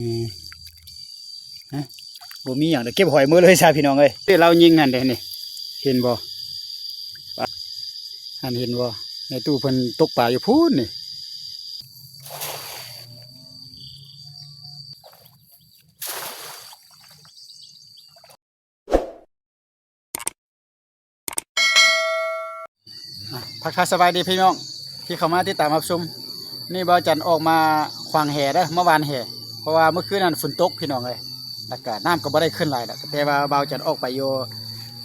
ອືມ ຮະ ບໍ່ມີຫຍັງດອກ ເກັບຫອຍເໝິດເລີຍຊະພີ່ນ້ອງເອີຍ. ເດ້ ລາວຍິງຫັ້ນເດ້ນີ້ ເຫັນບໍ່? ຫັ້ນເຫັນບໍ່? ໃນຕູ້ເພິ່ນຕົກປາຢູ່ພຸ້ນນີ້. ອ່ະ ທັກທາຍສະບາຍດີພີ່ນ້ອງທີ່ເຂົ້າມາຕິດຕາມຮັບຊົມ. ນີ້ບ່າວຈັນອອກມາຂວາງແຫເດີ ມາຫວ່ານແຫ ເພາະວ່າມື້ຄືນນັ້ນຝົນຕົກພີ່ນ້ອງເອີຍ ແລ້ວກະນ້ຳກໍບໍ່ໄດ້ຂຶ້ນຫຼາຍດອກ. ແຕ່ວ່າບ່າວຈັນອອກໄປຢູ່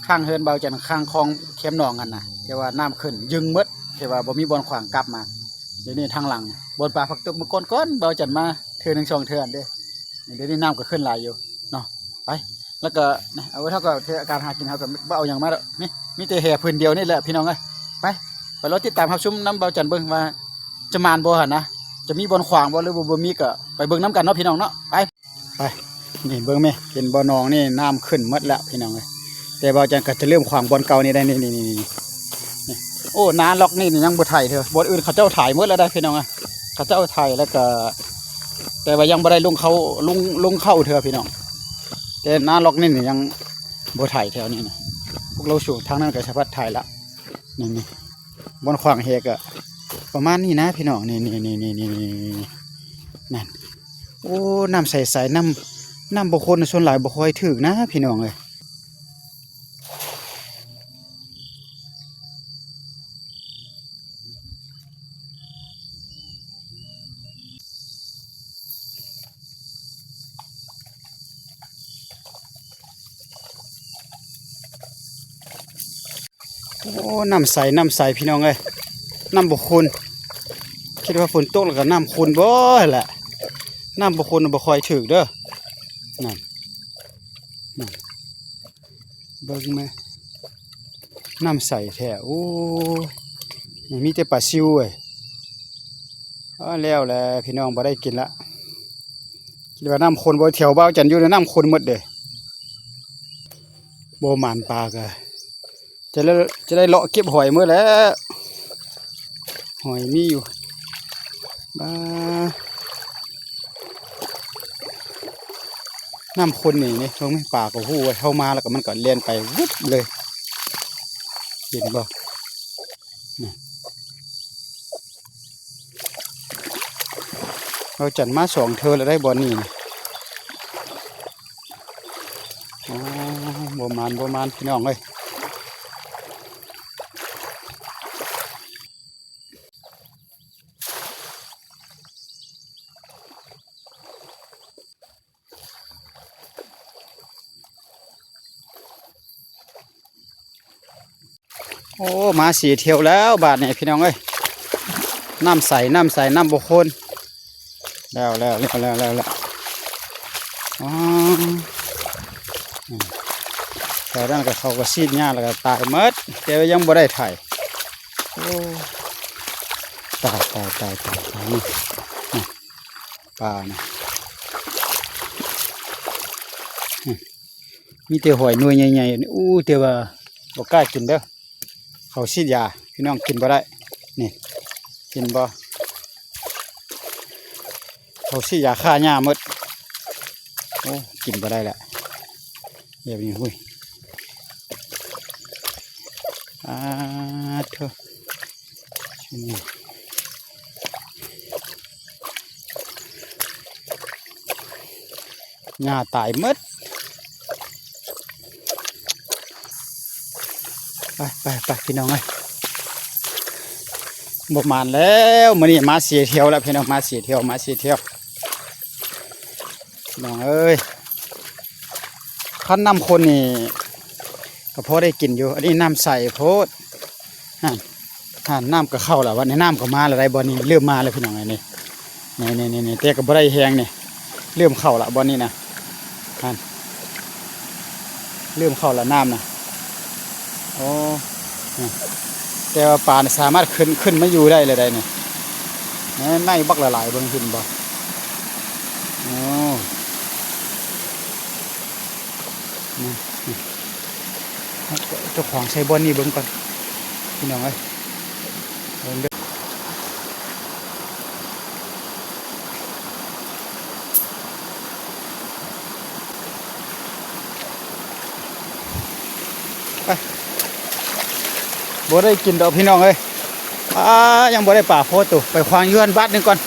ຂ້າງເຮືອນບ່າວຈັນ ຂ້າງຄອງແຄມໜອງຫັ້ນນະ ແຕ່ວ່ານ້ຳຂຶ້ນຍຶງໝົດ ແຕ່ວ່າບໍ່ມີບ່ອນຂວາງກັບມາ. ດຽວນີ້ທາງຫຼັງບ່ອນປາຜັກຕົບ ມື້ກ່ອນໆ ບ່າວຈັນມາເທື່ອໜຶ່ງສອງເທື່ອເດ້. ດຽວນີ້ນ້ຳກໍຂຶ້ນຫຼາຍຢູ່ເນາະ. ໄປ ແລ້ວກໍ ເອົາໄວ້ ເຮົາກໍເຮັດການຫາກິນ ເຮົາກໍບໍ່ເອົາຫຍັງມາດອກ. ນີ້ ມີແຕ່ແຫຜືນດຽວນີ້ແຫຼະພີ່ນ້ອງເອີຍ. ໄປ ໄປລໍຕິດຕາມຮັບຊົມນຳບ່າວຈັນເບິ່ງວ່າຈະໝານບໍ່ຫັ້ນນະ ຈະມີບ່ອນຂວາງບໍ່ ຫຼືບໍ່ ບໍ່ມີ ກໍໄປເບິ່ງນຳກັນເນາະພີ່ນ້ອງເນາະ. ໄປ ໄປ ນີ້ເບິ່ງແມ ເຫັນບໍ່ ໜອງນີ້ນ້ຳຂຶ້ນໝົດແລ້ວພີ່ນ້ອງເອີຍ. ແຕ່ບ່າວຈັນກໍຈະເລີ່ມຂວາງບ່ອນເກົ່ານີ້ໄດ໋ ນີ້ໆໆ. ໂອ້ ນາລັອກນີ້ຍັງບໍ່ໄຖເທື່ອ ບ່ອນອື່ນເຂົາເຈົ້າໄຖໝົດແລ້ວໄດ໋ພີ່ນ້ອງເອີຍ. ເຂົາເຈົ້າໄຖແລ້ວກໍ ແຕ່ວ່າຍັງບໍ່ໄດ້ລົງເຂົ້າ ລົງ ລົງເຂົ້າເທື່ອພີ່ນ້ອງ. ແຕ່ນາລັອກນີ້ຍັງບໍ່ໄຖແຖວນີ້ນະ. ພວກລາວສູງທາງນັ້ນກໍສາມາດໄຖລະ. ນີ້ໆ ບ່ອນຂວາງແຫກໍປະມານນີ້ນະພີ່ນ້ອງ. ນີ້ໆໆໆ ນັ້ນ. ໂອ້ ນ້ຳໃສໆ ນ້ຳ ນ້ຳບໍ່ຂຸ່ນ ສ່ວນຫຼາຍບໍ່ຄ່ອຍຖືກນະພີ່ນ້ອງເອີຍ. ໂອ້ ນ້ຳໃສ ນ້ຳໃສພີ່ນ້ອງເອີຍ ນ້ຳບໍ່ຂຸ່ນ. ຄິດວ່າຝົນຕົກແລ້ວກໍນ້ຳຂຸ່ນບໍ່ແຫຼະ ນ້ຳບໍ່ຂຸ່ນບໍ່ຄ່ອຍຖືກເດີ. ນັ້ນ ນັ້ນ ເບິ່ງແມ ນ້ຳໃສແທ້. ໂອ້ຍ ມີແຕ່ປາຊິວເວີຍ. ອ້າ ແລ້ວແຫຼະພີ່ນ້ອງ ບໍ່ໄດ້ກິນລະ. ຄິດວ່ານ້ຳຂຸ່ນບໍ່ ແຖວບ່າວຈັນຢູ່ນະ ນ້ຳຂຸ່ນໝົດເດ້. ບໍ່ໝານປາກະ ຈະໄດ້ ຈະໄດ້ເລາະເກັບຫອຍເໝິດແຫຼະ. ຫອຍມີຢູ່ ບາ ນ້ຳຂຸ່ນນີ້ ນີ້ເບິ່ງແມ ປາກໍຮູ້ວ່າເຮົາມາແລ້ວກໍ ມັນກໍແລ່ນໄປວຶບເລີຍ ເຫັນບໍ່? ນີ້ ເຮົາຈັນມາສອງເທື່ອແລ້ວໄດ໋ບ່ອນນີ້ນະ. ອໍ ບໍ່ໝານ ບໍ່ໝານ ພີ່ນ້ອງເອີຍ. ໂອ້ ມາສີ່ຖ້ຽວແລ້ວບາດນີ້ພີ່ນ້ອງເອີຍ. ນ້ຳໃສ ນ້ຳໃສ ນ້ຳບໍ່ຂຸ່ນ. ແລ້ວ ແລ້ວ ອໍ ອືມ ແຖວນັ້ນກໍເຂົາກໍສີດຫຍ້າແລ້ວກໍຕາຍໝົດ ແຕ່ວ່າຍັງບໍ່ໄດ້ໄຖ. ໂອ້ ຕາຍ ຕາຍ ຕາຍ ຕາຍ ຕາຍ ນີ້ ນີ້ ປານີ້ ນີ້ ມີແຕ່ຫອຍໜ່ວຍໃຫຍ່ໆ. ໂອ້ ແຕ່ວ່າບໍ່ກ້າກິນເດີ. ເຂົາສີດຢາ ພີ່ນ້ອງ ກິນບໍ່ໄດ້. ນີ້ ເຫັນບໍ່? ເຂົາສີດຢາຂ້າຫຍ້າໝົດ. ໂອ້ ກິນບໍ່ໄດ້ແຫຼະ ແບບນີ້. ຫຸ້ຍ ອາ ໂທ້ ຫຍ້າຕາຍໝົດ. ໄປ ໄປ ໄປ ພີ່ນ້ອງເອີຍ ບໍ່ໝານແລ້ວ. ມື້ນີ້ມາສີ່ຖ້ຽວແລ້ວພີ່ນ້ອງ ມາສີ່ຖ້ຽວ ມາສີ່ຖ້ຽວ ພີ່ນ້ອງເອີຍ. ຄັນນ້ຳຂຸ່ນນີ້ກໍພໍໄດ້ກິນຢູ່ ອັນນີ້ນ້ຳໃສໂພດ. ຫັ້ນ ຫັ້ນ ນ້ຳກໍເຂົ້າແລ້ວ ບາດນີ້ນ້ຳກໍມາແລ້ວໄດ໋ ບ່ອນນີ້ເລີ່ມມາແລ້ວພີ່ນ້ອງເອີຍ. ນີ້ ນີ້ ນີ້ ນີ້ ແຕ່ກໍບໍ່ໄດ້ແຮງນີ້ ເລີ່ມເຂົ້າລະບ່ອນນີ້ນະ. ຫັ້ນ ເລີ່ມເຂົ້າລະນ້ຳນະ. ໂອ້ ນີ້ ແຕ່ວ່າປານີ້ສາມາດຂຶ້ນ ຂຶ້ນມາຢູ່ໄດ້ແລ້ວໄດ໋ນີ້. ແມ່ນໄມ້ບັກຫຼາຍໆ ເບິ່ງເຫັນບໍ່? ໂອ້ ນີ້ ນີ້ ເຈົ້າຂອງໃສ່ບ່ອນນີ້ເບິ່ງກ່ອນ ພີ່ນ້ອງເອີຍ ເບິ່ງເດີ. ບໍ່ໄດ້ກິນດອກພີ່ນ້ອງເອີຍ. ອາ ຍັງບໍ່ໄດ້ປາພໍໂຕ. ໄປຂວາງຢູ່ຫັ້ນບາດໜຶ່ງກ່ອນ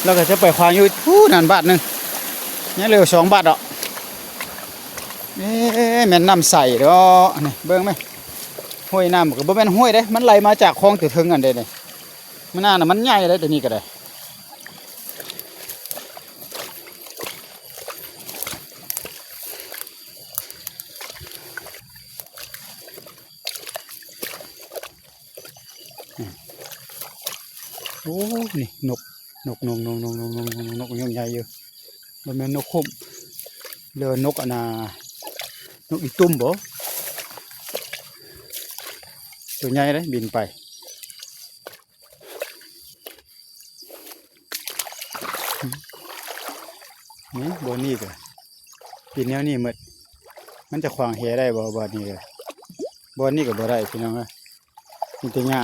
ແລ້ວກໍຈະໄປຂວາງຢູ່ພຸ້ນນັ້ນບາດໜຶ່ງ. ຍັງເຫຼືອສອງບາດດອກ. ເອີ ແມ່ນນ້ຳໃສເນາະ. ນີ້ເບິ່ງແມະ ຫ້ວຍນ້ຳກໍບໍ່ແມ່ນຫ້ວຍເດ້ ມັນໄຫຼມາຈາກຄອງແຕ່ເທິງຫັ້ນເດ້ນີ້. ມັນນັ້ນນະ ມັນໃຫຍ່ເດ້ ໂຕນີ້ກໍໄດ້. ໂອ້ ນີ້ນົກ ນົກ ນົກ ນົກ ນົກ ນົກ ນົກ ນົກໃຫຍ່ຢູ່. ບໍ່ແມ່ນນົກໂຄມ ຫຼືວ່ານົກອັນນ່າ ນົກອີຕຸ່ມບໍ? ໂຕໃຫຍ່ເດ້ ບິນໄປ. ນີ້ ບ່ອນນີ້ກໍເປັນແນວນີ້ໝົດ. ມັນຈະຂວາງແຫໄດ້ບໍ່? ບ່ອນນີ້ກໍ ບ່ອນນີ້ກໍບໍ່ໄດ້ພີ່ນ້ອງເອີຍ. ມີແຕ່ຫຍ້າ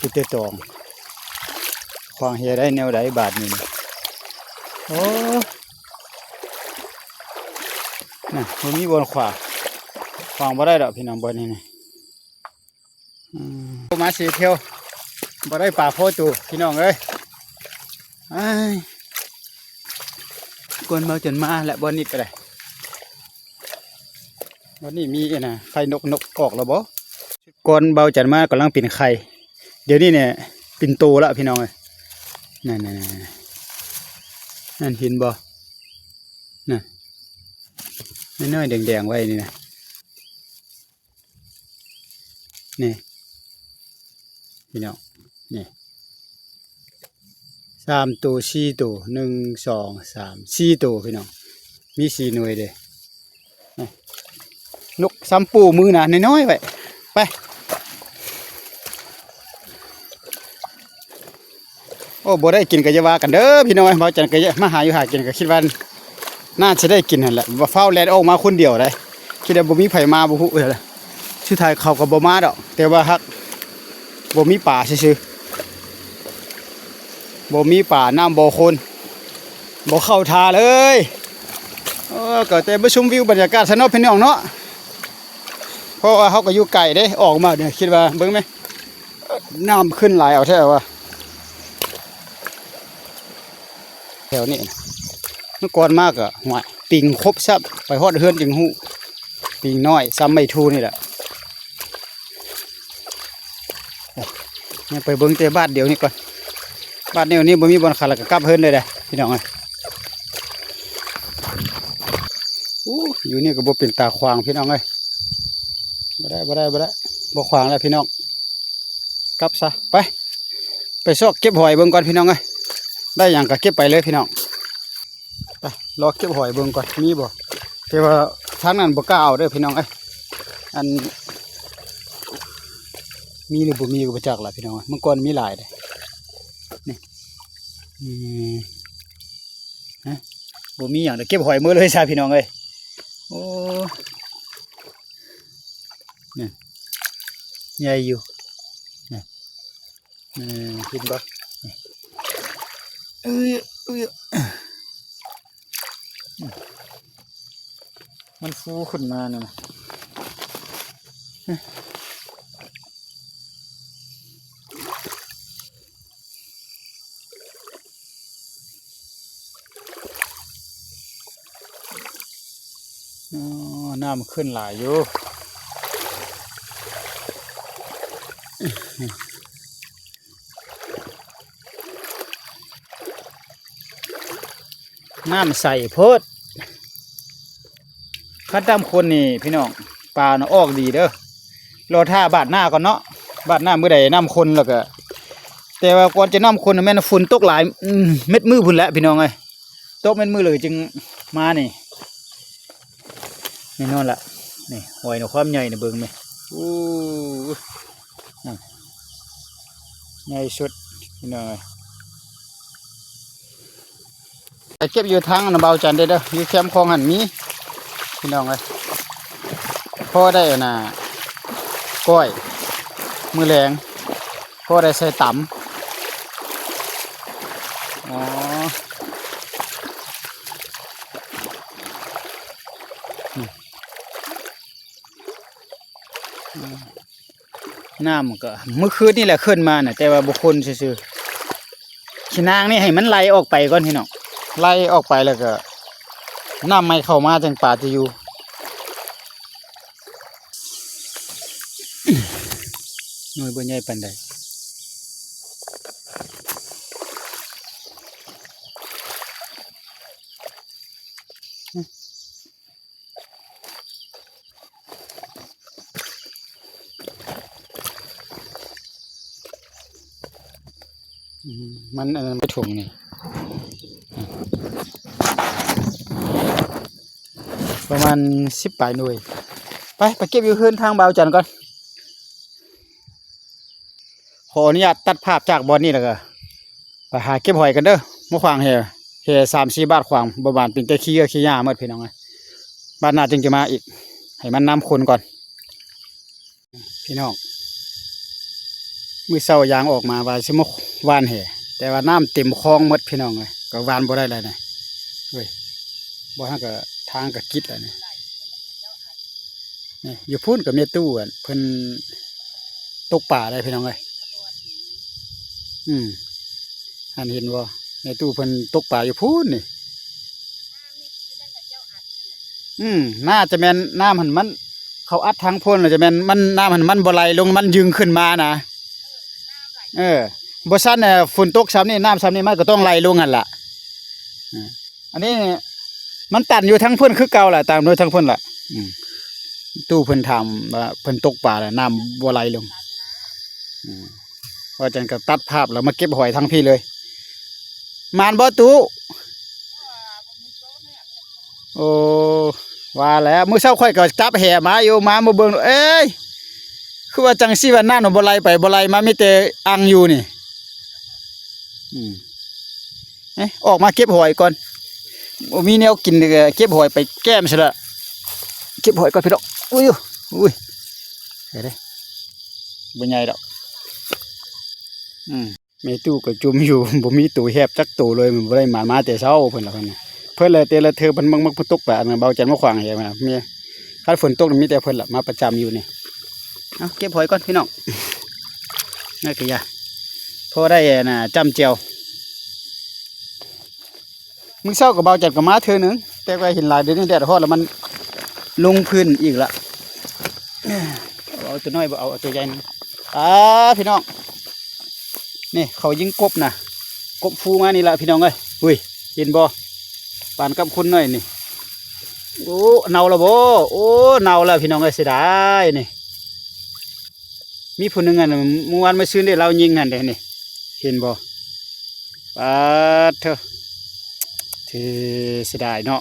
ມີແຕ່ຕອງ. ຂວາງແຫໄດ້ແນວໃດບາດນີ້? ໂອ້ ນະ ບໍ່ມີບ່ອນຂວາງ. ຂວາງບໍ່ໄດ້ດອກພີ່ນ້ອງ ບ່ອນນີ້ນະ. ອືມ ມາສີ່ທ່ຽວ ບໍ່ໄດ້ປາພໍໂຕພີ່ນ້ອງເອີຍ. ອ້າຍ ກ່ອນເມົາຈົນມາແຫຼະ ບ່ອນນີ້ກໍໄດ້. ບ່ອນນີ້ມີອັນນະ ໄຂ່ນົກ ນົກອອກແລ້ວບໍ? ກ່ອນເບົາຈັນມາກຳລັງເປັນໄຂ່ ດຽວນີ້ນີ້ເປັນໂຕລະພີ່ນ້ອງເອີຍ. ນັ້ນ ນັ້ນ ນັ້ນ ນັ້ນ ເຫັນບໍ່? ນັ້ນ ນ້ອຍໆແດງໆໄວ້ນີ້ນະ. ນີ້ພີ່ນ້ອງ ນີ້ສາມໂຕ ສີ່ໂຕ ໜຶ່ງ ສອງ ສາມ ສີ່ໂຕພີ່ນ້ອງ ມີສີ່ໜ່ວຍເດ້. ນີ້ນົກຊຳປູມືນະ ນ້ອຍໆໄວ້ ໄປ. ໂອ້ ບໍ່ໄດ້ກິນກໍຢ່າວ່າກັນເດີພີ່ນ້ອງເອີຍ. ເບົາຈັນກໍມາຫາຢູ່ຫາກິນ ກໍຄິດວ່າໜ້າຊິໄດ້ກິນຫັ້ນແຫຼະ ວ່າຟ້າວແລ່ນອອກມາຄົນດຽວໃດ໋ ຄິດວ່າບໍ່ມີໃຜມາບໍ່ຮູ້ເອີຍ. ສຸດທ້າຍເຂົາກໍບໍ່ມາດອກ ແຕ່ວ່າຫາກບໍ່ມີປາຊື່ໆ ບໍ່ມີປາ ນ້ຳບໍ່ຂຸ່ນ ບໍ່ເຂົ້າທ່າເລີຍ. ເອີ ກໍແຕ່ມາຊົມວິວບັນຍາກາດຊະເນາະພີ່ນ້ອງເນາະ ເພາະວ່າເຮົາກໍຢູ່ໄກເດ້ ອອກມາເດີ ຄິດວ່າເບິ່ງແມະ ນ້ຳຂຶ້ນຫຼາຍເອົາແທ້ວ່າ ແຖວນີ້ນະ. ເມື່ອກ່ອນມາກໍ ຫ້ວຍ ປິງຄົບຊ້ຳ ໄປຮອດເຮືອນຈຶ່ງຮູ້ ປິງນ້ອຍຊ້ຳໄມ້ທູ່ນີ້ແຫຼະ. ຍັງໄປເບິ່ງແຕ່ບາດດຽວນີ້ກ່ອນ ບາດດຽວນີ້ບໍ່ມີບ່ອນຂາຍ ແລ້ວກໍກັບເຮືອນເລີຍເດ້ພີ່ນ້ອງເອີຍ. ໂອ້ ຢູ່ນີ້ກໍບໍ່ເປັນຕາຂວາງພີ່ນ້ອງເອີຍ. ບໍ່ໄດ້ ບໍ່ໄດ້ ບໍ່ໄດ້ ບໍ່ຂວາງແລ້ວພີ່ນ້ອງ ກັບຊະ. ໄປ ໄປຊອກເກັບຫອຍເບິ່ງກ່ອນພີ່ນ້ອງເອີຍ. ໄດ້ຫຍັງກໍເກັບໄປເລີຍພີ່ນ້ອງ. ໄປ ລອເກັບຫອຍເບິ່ງກ່ອນ ມີບໍ່? ແຕ່ວ່າທາງນັ້ນບໍ່ກ້າເອົາເດີພີ່ນ້ອງເອີຍ. ອັນ ມີຫຼືບໍ່ມີກໍບໍ່ຈັກລະພີ່ນ້ອງເອີຍ. ເມື່ອກ່ອນມີຫຼາຍເດ້ ນີ້. ອືມ ຮະ ບໍ່ມີຫຍັງເດີ ເກັບຫອຍເໝິດເລີຍຊະພີ່ນ້ອງເອີຍ. ໂອ້ ນີ້ ໃຫຍ່ຢູ່ ນີ້. ເອີ ເຫັນບໍ່? ນີ້ ເອີ ເອີ ມັນຟູຂຶ້ນມານັ້ນນະ. ອໍ ນ້ຳຂຶ້ນຫຼາຍຢູ່. ນ້ຳໃສໂພດ. ຄັນນ້ຳຂຸ່ນນີ້ພີ່ນ້ອງ ປານະອອກດີເດີ. ລໍຖ້າບາດໜ້າກ່ອນເນາະ ບາດໜ້າມື້ໃດນ້ຳຂຸ່ນແລ້ວກະ ແຕ່ວ່າກ່ອນຈະນ້ຳຂຸ່ນແມ່ນຝົນຕົກຫຼາຍ ອືມ ເມັດມື້ພຸ້ນແຫຼະພີ່ນ້ອງເອີຍ. ຕົກເມັດມື້ເລີຍຈຶ່ງມານີ້ ແນ່ນອນລະ. ນີ້ຫອຍນະ ຄວາມໃຫຍ່ນະ ເບິ່ງແມະ. ໂອ້ ນັ້ນ ໃຫຍ່ສຸດພີ່ນ້ອງເອີຍ. ໄປເກັບຢູ່ທາງນະ ເບົາຈັນເດີ ຢູ່ແຄມຂອງຫັ້ນມີພີ່ນ້ອງເອີຍ. ພໍໄດ້ອັນນ່າ ກ້ອຍ ມື້ແລງ ພໍໄດ້ໃສ່ຕຳ. ອໍ ນີ້ ອືມ. ນ້ຳກໍມື້ຄືນນີ້ແຫຼະຂຶ້ນມານະ ແຕ່ວ່າບໍ່ຂຸ່ນຊື່ໆ. ຂີ້ນາງນີ້ໃຫ້ມັນໄຫຼອອກໄປກ່ອນພີ່ນ້ອງ, ໄຫຼອອກໄປແລ້ວກໍນ້ຳໃໝ່ເຂົ້າມາຈັ່ງປາຈະຢູ່. ໜ່ວຍບໍ່ໃຫຍ່ປານໃດ. ອືມ ມັນອັນນັ້ນໄປຖົງນີ້ ປະມານສິບປາຍໜ່ວຍ. ໄປ ໄປເກັບຢູ່ເຮືອນທາງບ່າວຈັນກ່ອນ. ຂໍອະນຸຍາດຕັດພາບຈາກບ່ອນນີ້ ແລ້ວກໍໄປຫາເກັບຫອຍກັນເດີ. ມາຂວາງແຮ່ ແຮ່ສາມສີ່ບາດ ຂວາງບໍ່ບານ ເປັນແຕ່ຂີ້ເຫຍື້ອຂີ້ຫຍ້າໝົດພີ່ນ້ອງເອີຍ. ບາດໜ້າຈຶ່ງຈະມາອີກ ໃຫ້ມັນນ້ຳຂຸ່ນກ່ອນ. ພີ່ນ້ອງ ມື້ເຊົ້າຍ່າງອອກມາວ່າຊິມາຫວ່ານແຮ່ ແຕ່ວ່ານ້ຳເຕັມຄອງໝົດພີ່ນ້ອງເອີຍ ກໍຫວ່ານບໍ່ໄດ້ແລ້ວນີ້. ເວີຍ ບໍ່ຫັ້ນກໍທາງກໍກິດແລ້ວນີ້. ນີ້ຢູ່ພຸ້ນກໍແມ່ຕູ້ ອັນເພິ່ນຕົກປາໄດ້ພີ່ນ້ອງເອີຍ. ອືມ ຫັ້ນເຫັນບໍ່ ແມ່ຕູ້ເພິ່ນຕົກປາຢູ່ພຸ້ນນີ້. ອືມ ໜ້າຈະແມ່ນນ້ຳຫັ້ນມັນ ເຂົາອັດທາງພຸ້ນ ແລ້ວຈະແມ່ນມັນ ນ້ຳຫັ້ນມັນບໍ່ໄຫຼລົງ ມັນຍຶງຂຶ້ນມານະ. ເອີ ບໍ່ຊັ້ນ ເອີ ຝົນຕົກຊ່ຳນີ້ ນ້ຳຊ່ຳນີ້ມັນກໍຕ້ອງໄຫຼລົງຫັ້ນລະ. ເອີ ອັນນີ້ມັນຕັນຢູ່ທາງພຸ້ນຄືເກົ່າລະ ຕັນຢູ່ທາງພຸ້ນລະ. ອືມ ຕູ້ເພິ່ນຖາມວ່າເພິ່ນຕົກປາແລ້ວນ້ຳບໍ່ໄຫຼລົງ. ອືມ ວ່າຈັ່ງກໍຕັດພາບແລ້ວມາເກັບຫອຍທາງພີ້ເລີຍ. ໝານບໍ່ຕູ້? ໂອ້ ວ່າແລ້ວ ມື້ເຊົ້າຂ້ອຍກໍຈັບແຫມາຢູ່ ມາ ມາເບິ່ງ ເອີຍ ຄືວ່າຈັ່ງຊີ້ວ່ານ້ຳມັນບໍ່ໄຫຼໄປບໍ່ໄຫຼມາ ມີແຕ່ອັ່ງຢູ່ນີ້. ອືມ ເອີ ອອກມາເກັບຫອຍກ່ອນ ບໍ່ມີແນວກິນ ເກັບຫອຍໄປແກ້ມຊະລະ. ເກັບຫອຍກ່ອນພີ່ນ້ອງ. ອຸ້ຍ ອຸ້ຍ ໄດ້ ບໍ່ໃຫຍ່ດອກ. ອືມ ແມ່ຕູ້ກໍຈຸ່ມຢູ່ ບໍ່ມີໂຕແຮບຈັກໂຕເລີຍ ມັນບໍ່ໄດ້ມາ ມາແຕ່ເຊົ້າເພິ່ນລະ. ເພິ່ນ ເພິ່ນລະແຕ່ລະເທື່ອເພິ່ນມັກ ມັກຕົກປາ ບ່າວຈັນມາຂວາງແຮ່ ມີ ຄັນຝົນຕົກມີແຕ່ເພິ່ນລະມາປະຈຳຢູ່ນີ້. ເອົາ ເກັບຫອຍກ່ອນພີ່ນ້ອງ ນັ້ນກໍຢ່າ ພໍໄດ້ອັນນ່າຈ້ຳແຈ່ວ. ມື້ເຊົ້າກໍບ່າວຈັນກໍມາເທື່ອໜຶ່ງ ແຕ່ວ່າເຫັນຫຼາຍ ດຽວນີ້ແດດຮ້ອນແລ້ວມັນລົງພື້ນອີກລະ. ເອົາຕົວນ້ອຍບໍ່ເອົາ ເອົາຕົວໃຫຍ່. ອ່າ ພີ່ນ້ອງ ນີ້ເຂົາຍິງກົບນະ ກົບຟູມານີ້ລະພີ່ນ້ອງເອີຍ. ຫຸ້ຍ ເຫັນບໍ່ ປານກັບຄຸນໜ້ອຍນີ້. ໂອ້ ເນົ່າລະບໍ່? ໂອ້ ເນົ່າລະພີ່ນ້ອງເອີຍ ເສຍດາຍນີ້. ມີຜູ້ໜຶ່ງອັນ ມື້ວານມາຊືນເດ້ ລາວຍິງຫັ້ນເດ້ນີ້ ເຫັນບໍ່? ປາດເທີ ເສຍດາຍເນາະ.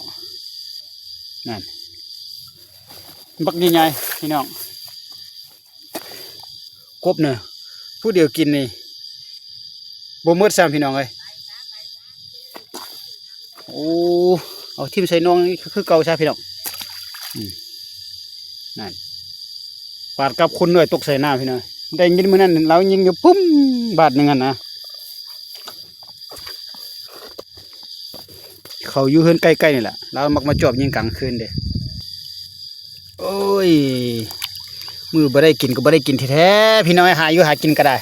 ນັ້ນ ບັກໃຫຍ່ໆ ພີ່ນ້ອງ ກົບນະ ຜູ້ດຽວກິນນີ້ບໍ່ໝົດຊ້ຳພີ່ນ້ອງເອີຍ. ໂອ້ ເອົາຖິ້ມໃສ່ໜອງຄືເກົ່າຊະພີ່ນ້ອງ. ອືມ ນັ້ນ ປາດກັບຄຸນດ້ວຍ ຕົກໃສ່ນ້ຳພີ່ນ້ອງ. ໄດ້ຍິນມື້ນັ້ນລາວຍິງຢູ່ປຶ້ມບາດໜຶ່ງຫັ້ນນະ. ເຂົາຢູ່ເຮືອນໃກ້ໆນີ້ແຫຼະ ລາວມັກມາຈອບຍິງກາງຄືນເດ້. ໂອ້ຍ ມື້ບໍ່ໄດ້ກິນກໍບໍ່ໄດ້ກິນແທ້ໆ ພີ່ນ້ອງເອີຍ ຫາຢູ່ຫາກິນກໍໄດ້.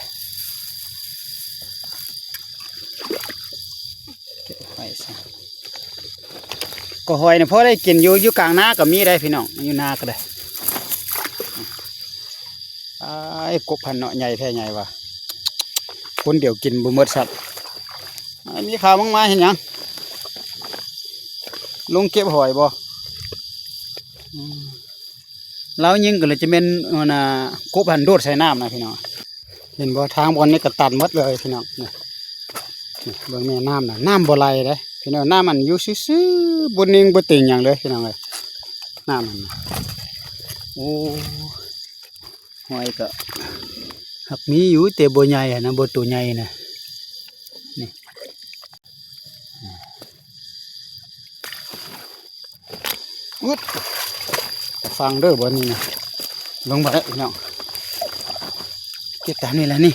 ເກັບໄວ້ຊະ ກໍຫອຍນີ້ພໍໄດ້ກິນຢູ່ ຢູ່ກາງນາກໍມີໄດ໋ພີ່ນ້ອງ ຢູ່ນາກໍໄດ້. ອ້າຍ ກົບຫັ້ນເນາະ ໃຫຍ່ແທ້ໃຫຍ່ວ່າ ຄົນດຽວກິນບໍ່ໝົດຊ້ຳ. ອ້າຍ ມີຂ່າວມຶງມາເຮັດຫຍັງ? ລົງເກັບຫອຍບໍ່? ອືມ ລາວຍິງກໍເລີຍຈະແມ່ນ ອັນນ່າ ກົບຫັ້ນໂດດໃສ່ນ້ຳນະພີ່ນ້ອງ. ເຫັນບໍ່ ທາງບ່ອນນີ້ກໍຕັນໝົດເລີຍພີ່ນ້ອງ. ນີ້ ນີ້ເບິ່ງແມ່ນ້ຳນະ ນ້ຳບໍ່ໄຫຼເດ້ພີ່ນ້ອງ. ນ້ຳມັນຢູ່ຊື່ໆ ບໍ່ເນັ່ງບໍ່ເຕັງຫຍັງເລີຍພີ່ນ້ອງເອີຍ ນ້ຳມັນ. ໂອ້ ຫອຍກໍຫາກມີຢູ່ ແຕ່ບໍ່ໃຫຍ່ຫັ້ນນະ ບໍ່ໂຕໃຫຍ່ນະ. ນີ້ ອຸດ ຟັງເດີບ່ອນນີ້ນະ ລົງບໍ່ໄດ້ພີ່ນ້ອງ. ເກັບຕາມນີ້ແຫຼະນີ້.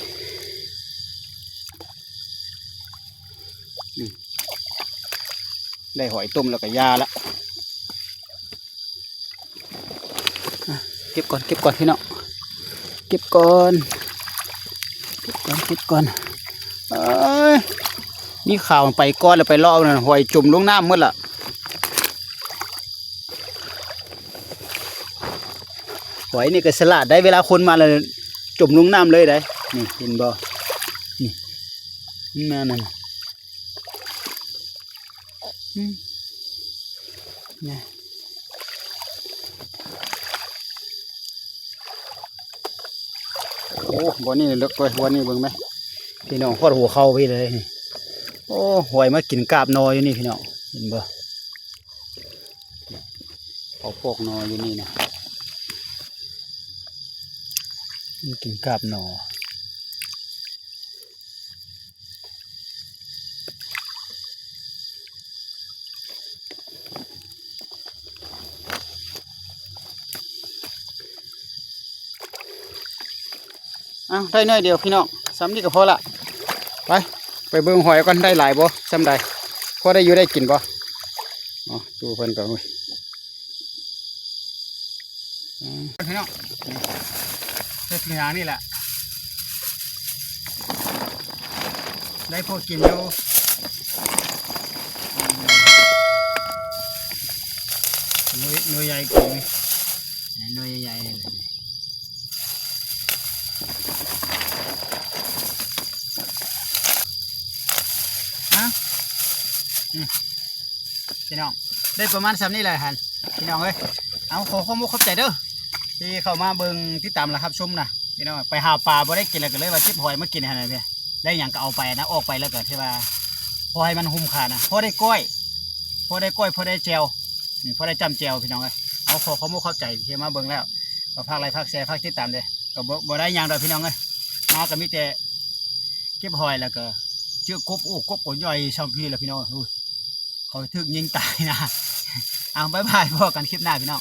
ອືມ ໄດ້ຫອຍຕົ້ມແລ້ວກໍຢ່າລະ. ອ່ະ ເກັບກ່ອນ ເກັບກ່ອນພີ່ນ້ອງ ເ ກັບກ່ອນ ເກັບກ່ອນ ເກັບກ່ອນ. ເອີຍ ມີຂ່າວໄປກ່ອນແລ້ວ ໄປເລາະນັ້ນ ຫອຍຈົມລົງນ້ຳໝົດລະ. ຫອຍນີ້ກໍສະຫຼາດໄດ໋ ເວລາຄົນມາແລ້ວຈົມລົງນ້ຳເລີຍໄດ໋. ນີ້ເຫັນບໍ່ ນີ້ ມັນມານັ້ນ ອືມ ນະ ໂອ້ ບ່ອນນີ້ເລິກເວີຍ ບ່ອນນີ້ເບິ່ງແມ ພີ່ນ້ອງ ຮອດຫົວເຂົ່າພີ້ເລີຍນີ້. ໂອ້ ຫອຍມາກິນກາບໜໍ່ຢູ່ນີ້ ພີ່ນ້ອງ ເຫັນບໍ່? ເຂົາໂປກໜໍ່ຢູ່ນີ້ນະ ມັນກິນກາບໜໍ່. ອ້າວ ໄດ້ໜ້ອຍດຽວພີ່ນ້ອງ ສ່ຳນີ້ກໍພໍລະ. ໄປ ໄປເບິ່ງຫອຍກ່ອນ ໄດ້ຫຼາຍບໍ່ ສ່ຳໃດ ພໍໄດ້ຢູ່ໄດ້ກິນບໍ່? ອໍ ຕູ້ເພິ່ນກໍ ໂອ້ຍ ອືມ ພີ່ນ້ອງ ເຮັດຫຍັງນີ້ແຫຼະ ໄດ້ພໍກິນຢູ່. ໜ່ວຍ ໜ່ວຍໃຫຍ່ກິນ ໜ່ວຍໃຫຍ່ໆ ນີ້ແຫຼະ. ຮະ ອືມ ພີ່ນ້ອງ ໄດ້ປະມານສ່ຳນີ້ແຫຼະຫັ້ນ ພີ່ນ້ອງເອີຍ. ເອົາ ຂໍຂອບອົກຂອບໃຈເດີ ທີ່ເຂົ້າມາເບິ່ງ ຕິດຕາມ ແລະ ຮັບຊົມນະ ພີ່ນ້ອງ. ໄປຫາປາບໍ່ໄດ້ກິນ ແລ້ວກໍເລີຍວ່າເກັບຫອຍມາກິນຫັ້ນນະ ໄດ້ຫຍັງກໍເອົາໄປນະ ອອກໄປແລ້ວກໍຖືວ່າພໍໃຫ້ມັນຄຸ້ມຄ່ານະ ພໍໄດ້ກ້ອຍ ພໍໄດ້ກ້ອຍ ພໍໄດ້ແຈ່ວ ອືມ ພໍໄດ້ຈ້ຳແຈ່ວ ພີ່ນ້ອງເອີຍ. ເອົາ ຂໍຂອບອົກຂອບໃຈທີ່ມາເບິ່ງແລ້ວ ກໍຝາກໄລ ຝາກແຊ ຝາກຕິດຕາມເດີ້. ກໍບໍ່ ບໍ່ໄດ້ຫຍັງດອກພີ່ນ້ອງເອີຍ ມາກໍມີແຕ່ເກັບຫອຍ ແລ້ວກໍເຈີກົບ. ໂອ້ ກົບກໍໃຫຍ່ຊ່ຳພີ້ລະພີ່ນ້ອງ. ໂອ້ຍ ເຂົາຖືກຍິງຕາຍນະ. ເອົາ ບາຍບາຍ ພໍ້ກັນຄລິບໜ້າພີ່ນ້ອງ.